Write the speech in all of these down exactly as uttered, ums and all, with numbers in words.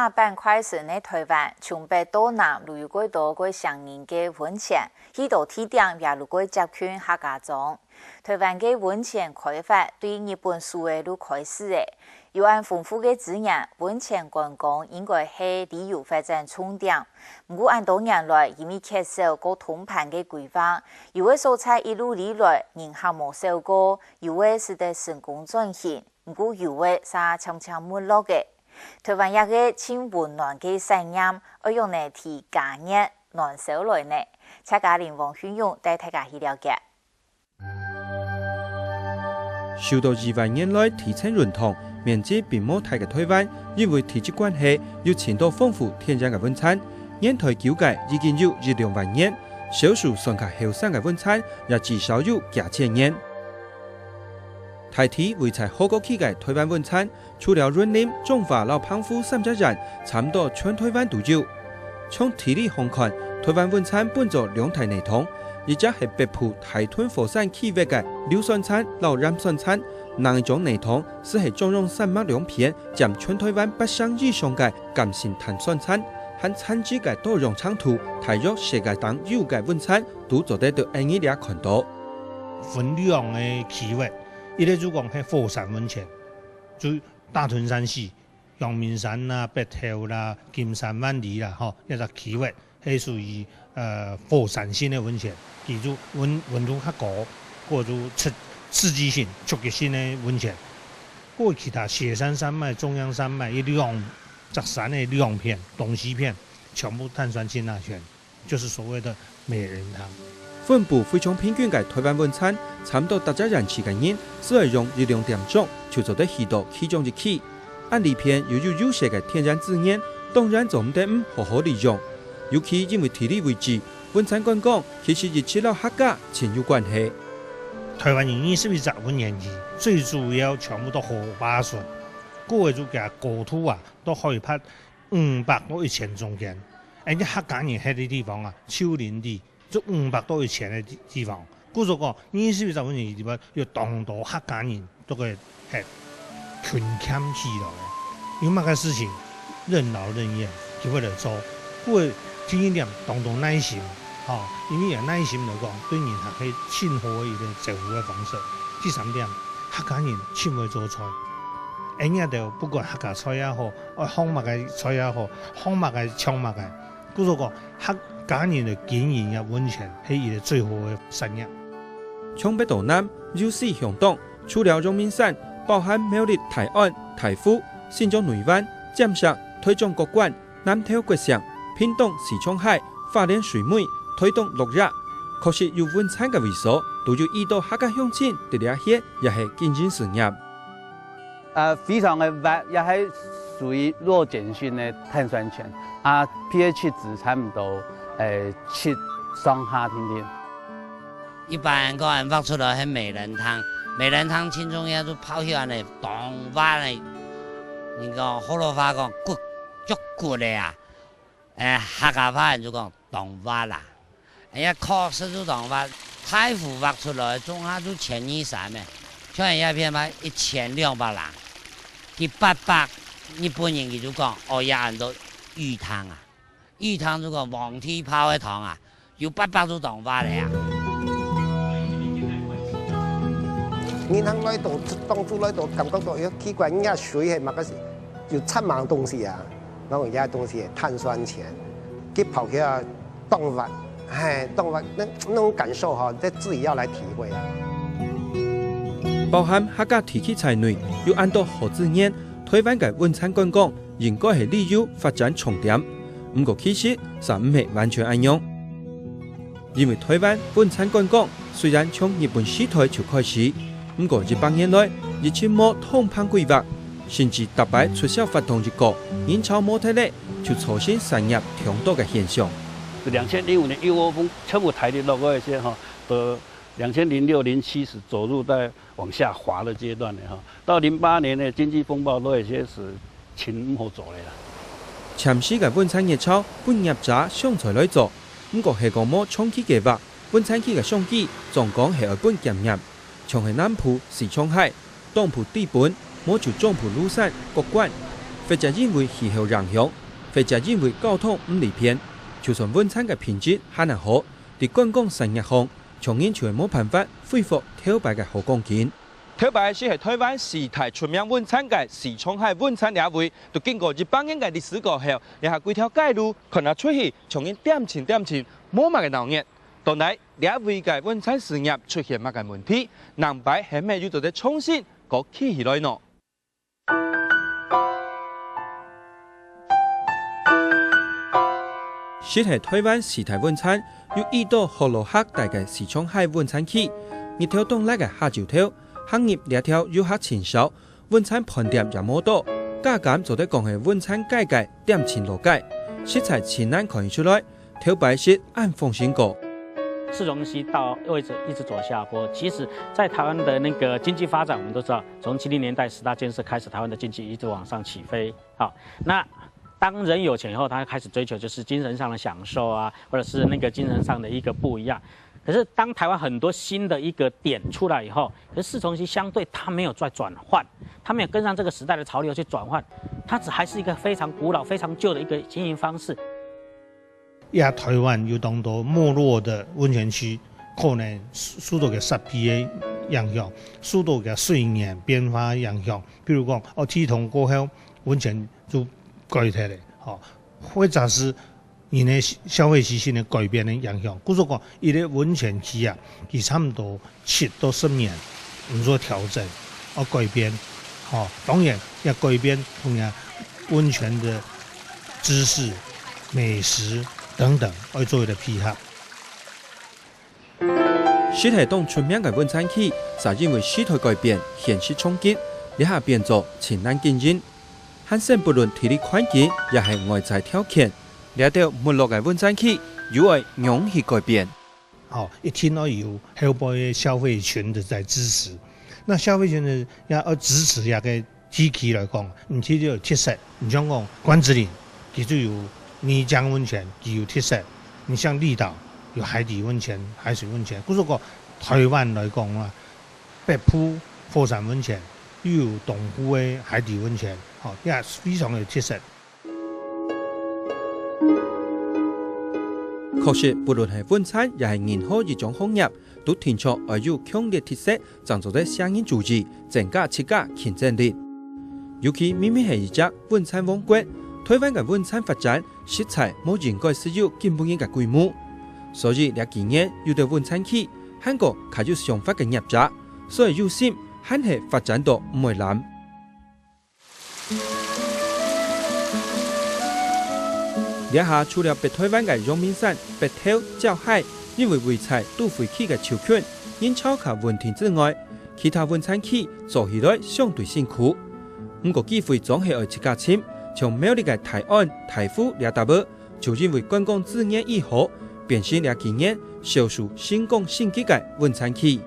板塊性个台灣，從北到南都有蓋多蓋唌人个溫泉，許多地點也都蓋接近客家庄。台灣个溫泉開發對日本時代就開始了。有恁豐富个資源，溫泉觀光應該係旅遊發展重點。毋過恁多年來，因為缺少過通盤个規劃，有个所在一路以來人客無少過，有个使得成功轉型，毋過有个嗄漸漸沒落个。台灣這个盡溫暖个產業，愛仰般提加熱、暖燒來呢？請嘉玲、黃訓勇帶大家去了解。 受到二萬年來地層潤塘，面積並無大个台灣，因為地質關係，有盡多豐富天然个溫泉。年代久个已經有一兩萬年，少數算較後生个溫泉也至少有幾千年。大體位在河口區个台灣溫泉， 除了雲林、彰化摎澎湖三隻縣，差毋多全台灣都有。從地理上看，台灣溫泉分做兩大系統，一隻係北部大屯火山區域个硫酸泉摎鹽酸泉，另一種系統斯係中央山脈兩片，佔全台灣八成以上个鉸性碳酸泉，含泉質个多樣程度，大約世界頂有个溫泉都做得在𠊎俚這看到。分兩个區域，一個就講係火山溫泉，就 大屯山系，陽明山啦、北投啦、金山、萬里啦，吼，這隻區域係屬於，呃，火山性个溫泉，佢就溫，溫度較高，故就刺，刺激性、衝擊性个溫泉。故其他雪山山脈、中央山脈，這兩隻山个兩片，東西片，全部碳酸泉啊泉。 就是所謂的美人湯。分布非常平均个台灣溫泉，差毋多逐隻縣市个人，只愛用一兩點鐘就做得去到其中一區。恁這片又有優勢个天然資源，當然做毋得毋好好利用。尤其因為地理位置，溫泉觀光其實一直摎客家盡有關係。台灣有二十一隻溫泉區，最主要全部都河壩脣，故个就佢高度啊，到海拔 五百到一千中間。恁樣客家人歇个地方啊，丘陵地，就五百到一千个地，地方。故所講，二十一隻溫泉區裡背有當多客家人都會歇，勤儉起來个。有麼个事情，任勞任怨，就會來做。故个第二點，當多耐心，吼，因為有耐心來講，對人客係盡好个一個照顧个方式。第三點，客家人盡會做菜。恁樣就不管客家菜也好， 愛放麼个菜也好，放麼个像麼个。故所講，客家人个經營个溫泉係一個最好个產業。從北到南，有四鄉黨，除了陽明山，包含苗栗大安、大湖、新竹內灣、尖石、台中國館、南投國姓、屏東四重溪、花蓮水尾、台東鹿野，確實有溫泉个位所，都有已多客家鄉親在這歇，也係經營事業。 呃，非常个滑，也係屬於弱鹼性个碳酸泉，啊，pH值差毋多，誒，七上下定定。一般人講，人挖出來係美人湯，美人湯盡重要，就泡起來呢，當滑呢。人講，學老話講，滑，足滑个啊。 誒，客家話人就講當滑啦。哎呀，確實就當滑，大湖挖出來，總下就千二三个，像人這片嘛一千兩百零，佢八百，日本人佢就講，哦，也安到御湯啊，御湯就講皇帝泡个湯啊，有八百就當滑了啊。人客來到，當初來到，感覺到，哎，奇怪，人家水係麼个，有插滿東西啊。 那種這東西碳酸泉，佢泡起來當滑，哎，當滑，那，那種感受哈，這自己要來體會啊。包含客家地區在內，有恁多好資源，台灣个溫泉觀光應該係旅遊發展重點。毋過其實，嗄毋係完全恁樣。 因為台灣溫泉觀光雖然從日本時代就開始，毋過一百年來一直無通盤規劃，甚至逐擺出社發動一個人潮無忒咧，就造成產業重倒个現象。兩千零五年一窩蜂全部大陸落去个時候，到兩千零六、零七是走入在往下滑的階段的哈。到零八年呢，經濟風暴落去个時，錢毋好做咧啦。暫時个溫泉熱潮分業者想出來做， 毋過係講無長期計畫，溫泉區个商機總講係愛分減業，像係南部四重溪、東部知本，無就中部廬山、國館，或者因為氣候影響，或者因為交通毋利便，就算文山个品質還恁好，在觀光產業項，長年就係無辦法恢復頭擺个好光景。頭擺就係臺灣四大出名文山个西昌溪文山這位，都經過一百年个歷史過後，這下幾條街路看啊出去，長年恬靜恬靜，無麼个鬧熱。到底這位个文山事業出現麼个問題？南擺係毋係有做得重新過起起來呢？ 實係臺灣四大文山，有一到學老客大个西昌溪文山區，日頭當辣个下晝頭，行入這條遊客盡少，文山飯店也無多，加減做得講係文山界个恬靜老街，實在盡難看得出來， 頭擺係恁風行過。市中心到位置一直走下坡，其实在台湾的那个经济发展，我们都知道，从七零年代十大建设开始，台湾的经济一直往上起飞。好，那当人有钱以后，他开始追求就是精神上的享受啊，或者是那个精神上的一个不一样。可是当台湾很多新的一个点出来以后，可是市中心相对它没有在转换，它没有跟上这个时代的潮流去转换，它只还是一个非常古老、非常旧的一个经营方式。 也臺灣有當多沒落的溫泉區，可能受到个設備个影響，受到个水源變化个影響。比如講，哦，地動過後，溫泉就改忒了，吼，或者是人个消費習性个改變个影響。故所講，一個溫泉區啊，佢差毋多 七到十年，你做調整，要改變，吼，當然要改變同樣溫泉的知識、美食等等，要做一個配合。實係當出名个文山區，就因為時代改變、現實衝擊，這下變做盡難經營。還係不論地理環境，也係外在條件，這兜沒落个文山區，又愛仰去改變。 吼，一定愛有後輩个消費群的在支持。那消費群呢，也愛支持這個地區來講，你地區有特色，你像講關子嶺，佢就有泥漿溫泉，佢有特色。你像綠島有海底溫泉、海水溫泉。故所講，臺灣來講啊，北部火山溫泉，又有東部个海底溫泉，吼，也非常有特色。 確實，不論係文山也係任何一種行業，都定著愛有強烈特色，正做得吸引人注意，增加自家競爭力。尤其明明係一隻文山王國，臺灣个文山發展實在無應該只有今晡日个規模。所以這幾年有兜文山區，還過較有想法个業者，所以有心還係發展到毋會濫。 這下除了北臺灣个陽明山、北投、礁溪，因為位在都會區个就近，人潮較穩定之外，其他文山區做起來相對辛苦。毋過機會總係愛自家尋，像苗栗个大安、大湖這搭仔， 就因為觀光資源已好，變成這幾年銷售新光新激个文山區。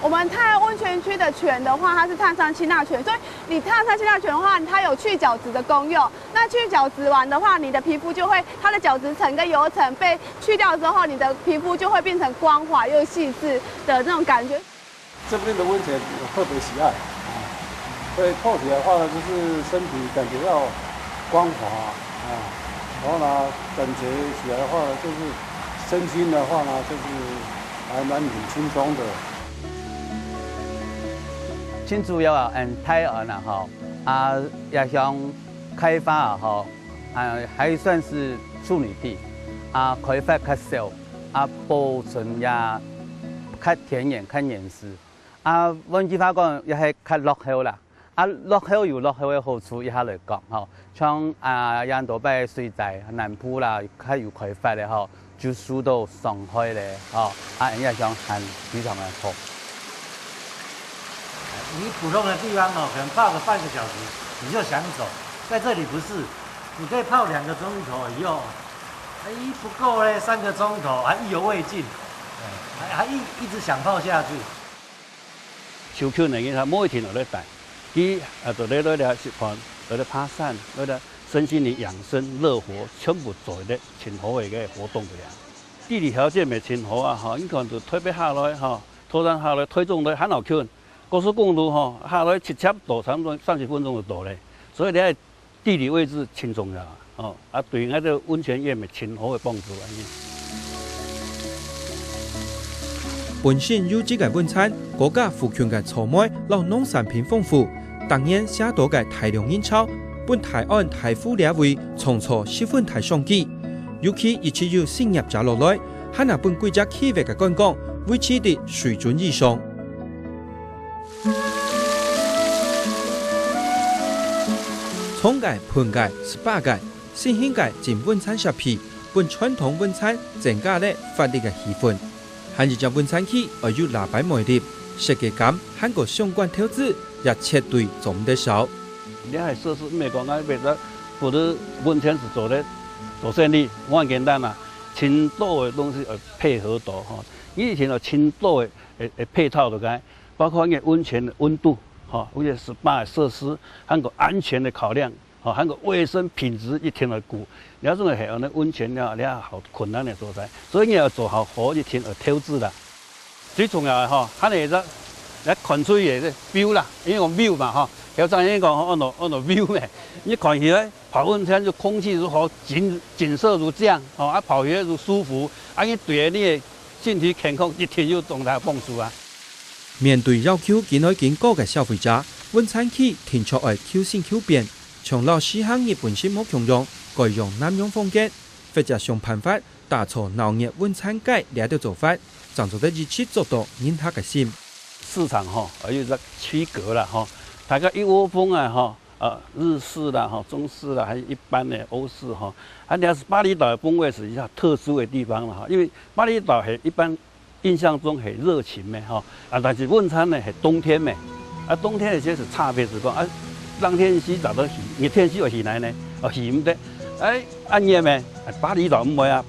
我們泰安溫泉區的泉的話，它是碳酸氫鈉泉，所以你碳酸氫鈉泉的話，它有去角質的功用。那去角質完的話，你的皮膚就會，它的角質層跟油層被去掉之後，你的皮膚就會變成光滑又細緻的那種感觉。 这边的温泉我特别喜爱，啊，所以泡起来的话呢，就是身体感觉到光滑啊，然后呢，感觉起来的话呢，就是身心的话呢，就是还蛮挺轻松的。新竹要啊，嗯，泰安啊，哈，啊，也像开发啊，哈，啊，还算是处女地，啊，开发较少，啊，保存也较田园、较原始。 啊，換句話講，也係較落後啦。啊，落後有落後个好處，一下來講吼，像啊，恁多擺水災，南部啦，較有開發个吼，就受到傷害咧吼，啊，人家想還非常个好。你普通的地方哦，可能泡个半个小时你就想走，在这里不是，你可以泡两个钟头以后，哎，不够嘞，三个钟头还意犹未尽，哎，还还一一直想泡下去。 秋秋呢，佢無一定落來戴，佢啊，就來來了食飯，來來爬山，來來身心靈養生、樂活，全部做一个盡好个一个活動个呀。地理条件也盡好啊，吼，你看就台北下來，吼，桃園下來，台中來還好近，高速公路吼，下來直接到，差不多三十分鐘就到咧。所以這个地理位置真重要啊，吼，啊，對𠊎兜溫泉業係真好个幫助啊。本身有機个溫泉，高架附近个草莓摎農產品豐富，逐年寫到个大量人潮，分大安大湖這位創造十分大商機。尤其一直有新業者落來，還能分幾隻區域个觀光維持在水準以上。 沖个、噴个、spa个，新興个浸溫泉設備，分傳統溫泉增加了活力个氣氛。還一隻溫泉區愛有拉擺魅力、設計感，還過相關投資，也絕對做毋得少。這个設施毋係講啊，為了，不是溫泉係做得做生理，很簡單啊，真多个東西愛配合到吼。以前有真多个，个，个配套个，包括个溫泉个溫度，吼，有个spa个設施，還有安全个考量，吼，還有衛生品質一定愛顧。這種个係恁樣溫泉了，這好困難个所在，所以你愛做好好一定愛投資啦。最重要个吼，還有一隻，來看出去个view啦，因為講view嘛吼，有張人講吼，按照，按照view咩，你看起來 泡溫泉就空氣如何，景，景色如這樣，吼，啊，泡起來就舒服，啊，你對你个身體健康一定有重大幫助啊。面對要求緊來緊高个消費者，溫泉區定著愛求新求變，像摎時行日本式無共樣，改用南洋風格，或者想辦法打造鬧熱溫泉街這兜做法，正做得一直捉到人客个心。市場吼，愛有一個區隔啦吼，大家一窩蜂啊吼， 呃，日式啦，吼，中式啦，還有一般的歐式，吼，啊，你要是巴厘島的風味是一個特殊的地方了，吼，因為巴厘島係一般印象中很熱情咩，吼，啊，但是溫泉呢，係冬天咩，啊，冬天的確是差別之光，啊，冷天時早都起，熱天時有起來呢，哦，起毋得，哎，恁熱咩，啊，巴厘島毋會啊。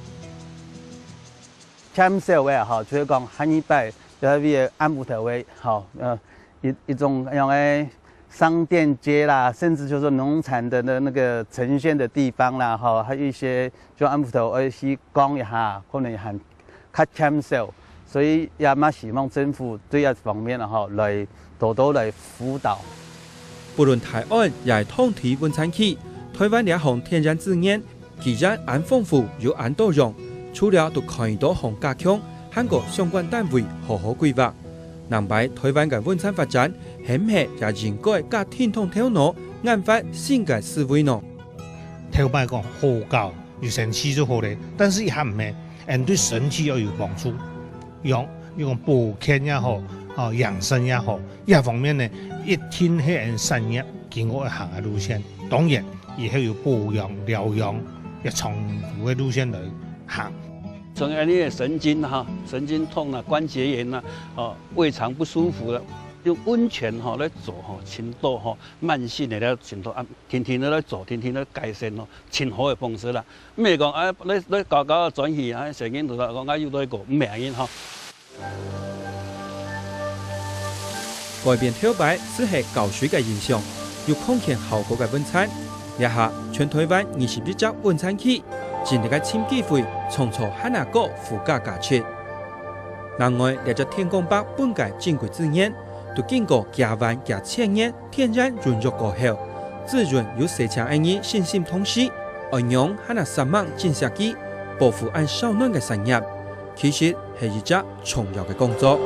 欠少个吼，就係講下禮拜就係暗晡頭个，吼，呃， 一，一種樣个商店街啦，甚至就是農產的那，那個呈現的地方啦，吼，還有一些就暗晡頭愛去逛一下，可能還較欠少，所以也蠻希望政府對這方面吼，來多多來輔導。不論大安也係當地溫泉區，台灣這項天然資源 既然恁豐富又恁多樣，除了都看得到項加強，還過相關單位好好規劃。南擺台灣个溫泉發展，係毋係也應該加停動頭腦，研發新个思維呢？頭擺講好搞，有生趣就好咧，但是這下毋係，𠊎對身體愛有幫助。用，用保健也好，哦，養生也好，這方面呢，一定係𠊎產業經過愛行个路線。當然， 以後有保養、療養，也長途个路線來行。從恁樣个神經哈，神經痛啊、關節炎啊、哦，胃腸不舒服了，用溫泉吼來做吼，真多吼，慢性个了真多啊，天天都來做，天天都改善吼，真好个方式啦。毋係講啊，來，來搞搞轉去啊，成日都講啊，又來過，毋係恁樣吼。 改變頭擺只係搞水个印象，有康健效果个溫泉。這下全台灣二十一隻溫泉區，正在該尋機會，創造還較高附加價值。另外，這隻天公伯本个珍貴資源，都經過幾萬幾千年 天然孕育過後，滋潤又洗淨𠊎人身心同時，愛仰還較煞猛珍惜佢，保護恁燒暖个產業，其實係一隻重要个工作。